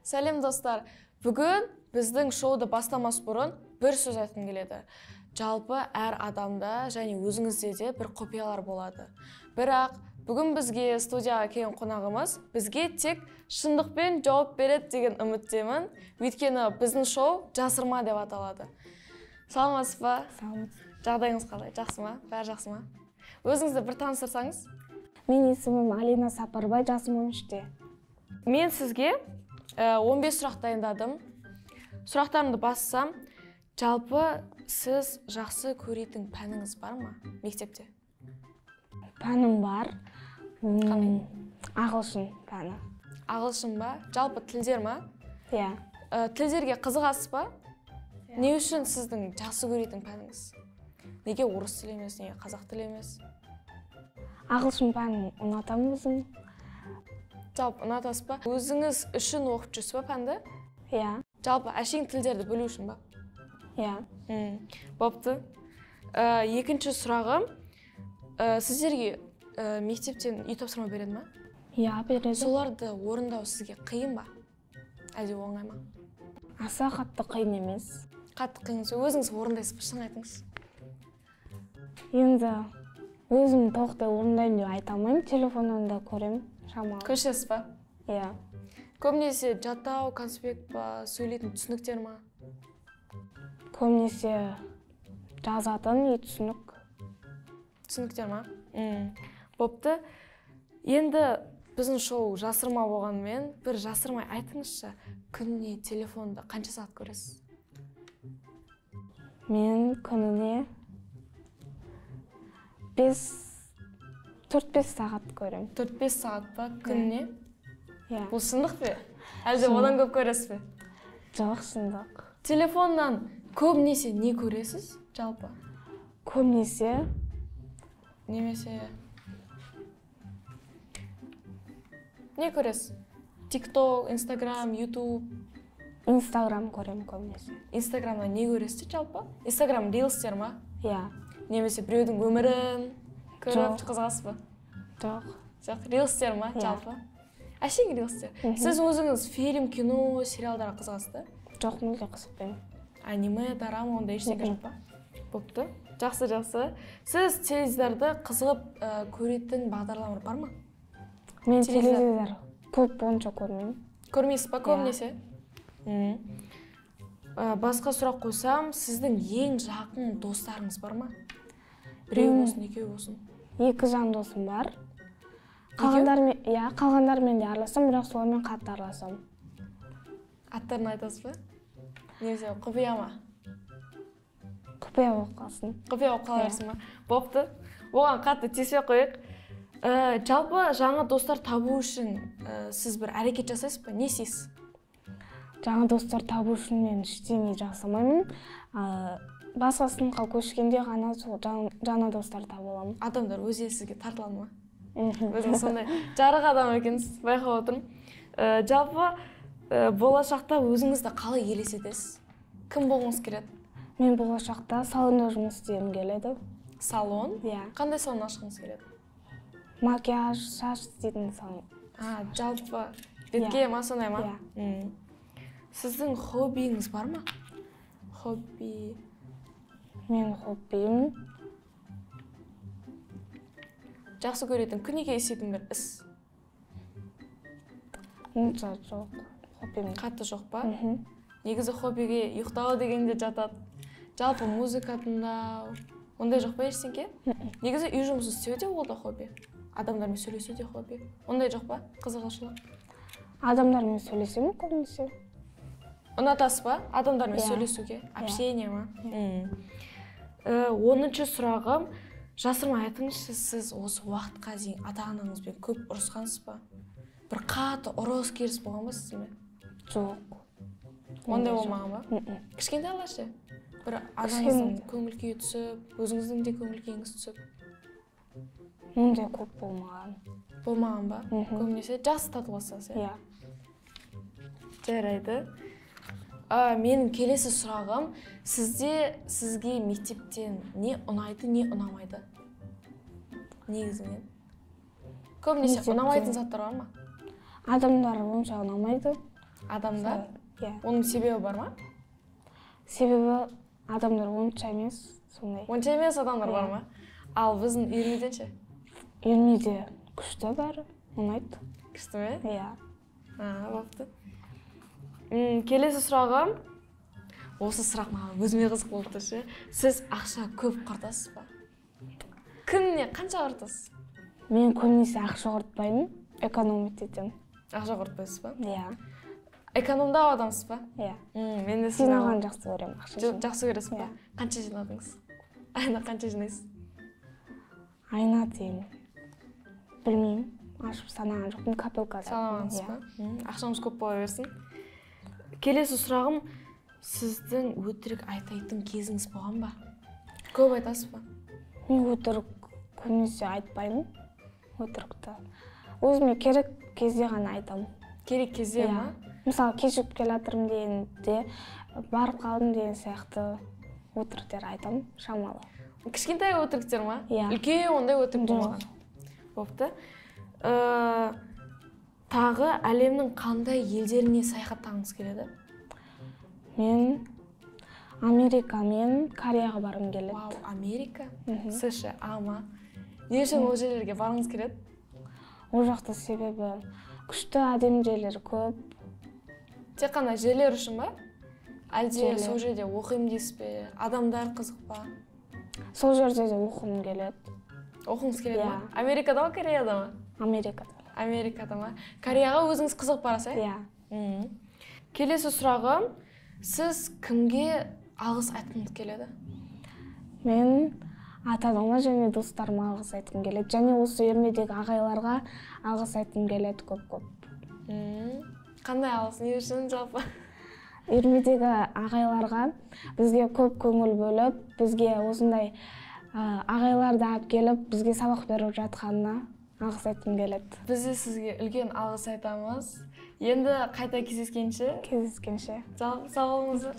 Сәлем, достар! Бүгін біздің шоуды бастамас бұрын бір сөз айтқым келеді. Жалпы әр адамда және өзіңізде де бір құпиялар болады. Бірақ бүгін бізге студияға келген қонағымыз бізге тек шындықпен жауап береді деген үміттемін. Өйткені біздің шоу «Жасырма» деп аталады. Саламатсыз ба? Саламатсыз. Жағдайыңыз қалай? Жақсы ма? Бәрі жақсы ма? Өзіңізді бір таныстырсаңыз. Менің есімім Алина Сапарбай, жасым 13-те. Мен сізге 15 сұрақ дайындадым. Сұрақтарымды бассам, жалпы сіз жақсы көретін пәніңіз бар ма мектепте? Пәнім бар. Қандай? Ағылшын пәні. Ағылшын ба? Жалпы тілдер ма? Иә. Тілдерге қызығасыз ба? Не үшін сіздің жақсы көретін пәніңіз? Неге орыс тілі емес, неге қазақ тілі емес? Ағылшын пәнін ұнатамын өзім. Жалпы ұнатасыз ба? Өзіңіз үшін оқып жүрсіз ба пәнді? Иә. Жалпы әшейін тілдерді білу үшін ба? Иә. Бопты. Екінші сұрағым, сіздерге мектептен үй тапсырма береді ма? Иә, береді. Соларды орындау сізге қиын ба? Әлде оңай ма? Аса қатты қиын емес. Қатты қиын емес. Өзіңіз орындайсыз ба? Шын айтыңыз. Енді өзім толықтай орындаймын деп айта алмаймын. Телефоннан да көремін шамалы. Көшесіз ба? Иә. Көбінесе жаттау, конспект па, сөйлейтін түсініктер ма? Көбінесе жазатын и түсінік. Түсініктер ма? Бопты. Енді біздің шоу «Жасырма» болғанымен, бір жасырмай айтыңызшы, күніне телефонды қанша сағат көресіз? Мен күніне 4-5 сағат көремін. 4-5 сағат па күніне? Иә. Бұл шындық пе? Әлде одан көп көресіз бе? Жоқ, шындық. Телефоннан көбінесе не көресіз жалпы? Көбінесе немесе не көресіз? TikTok, Instagram, YouTube? Инстаграм көремін көбінесе. Инстаграмнан не көресіз жалпы? Инстаграм рилстер ма? Иә. Немесе біреудің өмірін көріп қызығасыз ба? Жоқ. Жоқ, рилстер ма жалпы? Әшейін рилстер. Сіз өзіңіз фильм, кино, сериалдарға қызығасыз ба? Жоқ, мүлде қызықпаймын. Аниме, дорама ондай ештеңе жоқ па? Бопты. Жақсы, жақсы. Сіз теледидарды қызығып көретін бағдарламалар бар ма? Мен теледидар көп онша көрмеймін. Көрмейсіз ба көбінесе? Басқа сұрақ қойсам, сіздің ең жақын достарыңыз бар ма? Біреу болсын, екеу болсын. Екі жан досым бар. Қалғандармен, иә, қалғандармен де араласам, бірақ солармен қатты араласам. Аттарын айтасыз ба? Немесе құпия ма? Құпия болып қалсын. Құпия болып қала берсін ба? Бопты. Оған қатты тиіспей қояйық. Жалпы жаңа достар табу үшін сіз бір әрекет жасайсыз ба? Не істейсіз? Жаңа достар табу үшін мен ештеңе жасамаймын. Басқа сыныпқа көшкенде ғана сол жаңа достар таба аламын. Адамдар өздері сізге тартыла ма? Өзіңіз сондай жарық адам екенсіз, байқап отырмын. Жалпы болашақта өзіңізді қалай елестетесіз? Кім болғыңыз келеді? Мен болашақта салонда жұмыс істегім келеді. Салон? Иә. Қандай салон ашқыңыз келеді? Макияж, шаш істейтін салон. Жалпы бетке ма, сондай ма? Иә. Сіздің хоббиіңіз бар ма? Хобби? Менің хоббиім жақсы көретін, күніге істейтін бір іс? Онша жоқ, хоббиім. Қатты жоқ па? Негізі хоббиге ұйықтау деген де жатады. Жалпы музыка тыңдау, ондай жоқ па ештеңке? Негізі үй жұмысын істеу де ол да хобби. Адамдармен сөйлесу де хобби. Ондай жоқ па? Қызығушылық? Адамдармен сөйлесемін көбінесе. Ұнатасыз ба адамдармен сөйлесуге? Общение ма? 10-шы сұрағым, жасырмай айтыңызшы, сіз осы уақытқа дейін ата-анаңызбен көп ұрысқансыз ба? Бір қатты ұрыс керіс болған ба сізбен? Жоқ. Ондай болмаған ба? Кішкентайлар ше? Бір анаңыздың көңіл күйі түсіп, өзіңіздің де көңіл күйіңіз түсіп. Ондай көп болмаған. Болмаған ба? Көбінесе жақсы татуласасыз, иә? Иә. Жарайды. Менің келесі сұрағым, сізге мектептен не ұнайды, не ұнамайды? Негізінен. Көбінесе ұнамайтын заттар бар ма? Адамдар онша ұнамайды. Адамдар? Иә. Оның себебі бар ма? Себебі адамдар онша емес, сондай. Онша емес адамдар бар ма? Ал біздің үйірмеден ше? Үйірмеде күшті бәрі, ұнайды. Күшті ме? Иә. Бопты. Келесі сұрағым. Осы сұрақ маған өзіме қызық болып тұр ше. Сіз ақша көп құртасыз ба? Күніне қанша құртасыз? Мен көбінесе ақша құртпаймын, экономить етемін. Ақша құртпайсыз ба? Иә. Экономдау адамсыз ба? Иә. Мен де жинаған жақсы көремін ақша. Жақсы көресіз ба? Қанша жинадыңыз? Айына қанша жинайсыз? Айына дейін білмеймін, ашып санаған жоқпын, копилкада. Санамадыңыз ба? Ақшамыз көп бола берсін. Келесі сұрағым, сіздің өтірік айтайтын кезіңіз болған ба? Көп айтасыз ба? Мен өтірік көбінесе айтпаймын, өтірікті. Өзіме керек кезде ғана айтамын. Керек кезде ма? Мысалы, кешігіп келе жатырмын дегенде, барып қалдым деген сияқты өтіріктер айтамын, шамалы. Кішкентай өтіріктер ма? Иә. Үлкен ондай өтірік болмаған. Бопты. Тағы әлемнің қандай елдеріне саяхаттағыңыз келеді? Мен Америка мен Кореяға барғым келеді. Вау, Америка? США ма? Не үшін ол жерлерге барғыңыз келеді? Ол жақта себебі күшті әдемі жерлер көп. Тек қана жерлер үшін ба? Әлде сол жерде оқимын дейсіз бе? Адамдар қызық па? Сол жерде де оқығым келеді. Оқығыңыз келеді ма? Америкада ма, Кореяда ма? Америкада. Америкада ма? Кореяға өзіңіз қызығып барасыз, иә? Иә. Келесі сұрағым, сіз кімге алғыс айтқыңыз келеді? Мен ата-анама және достарыма алғыс айтқым келеді. Және осы үйірмедегі ағайларға алғыс айтқым келеді көп-көп. Қандай алғыс? Не үшін жалпы? Үйірмедегі ағайларға бізге көп көңіл бөліп, бізге осындай ағайларды алып келіп, бізге сабақ беріп жатқанына алғыс айтқым келеді. Біз де сізге үлкен алғыс айтамыз. Енді қайта кездескенше. Кездескенше. Жалпы сау болыңыздар.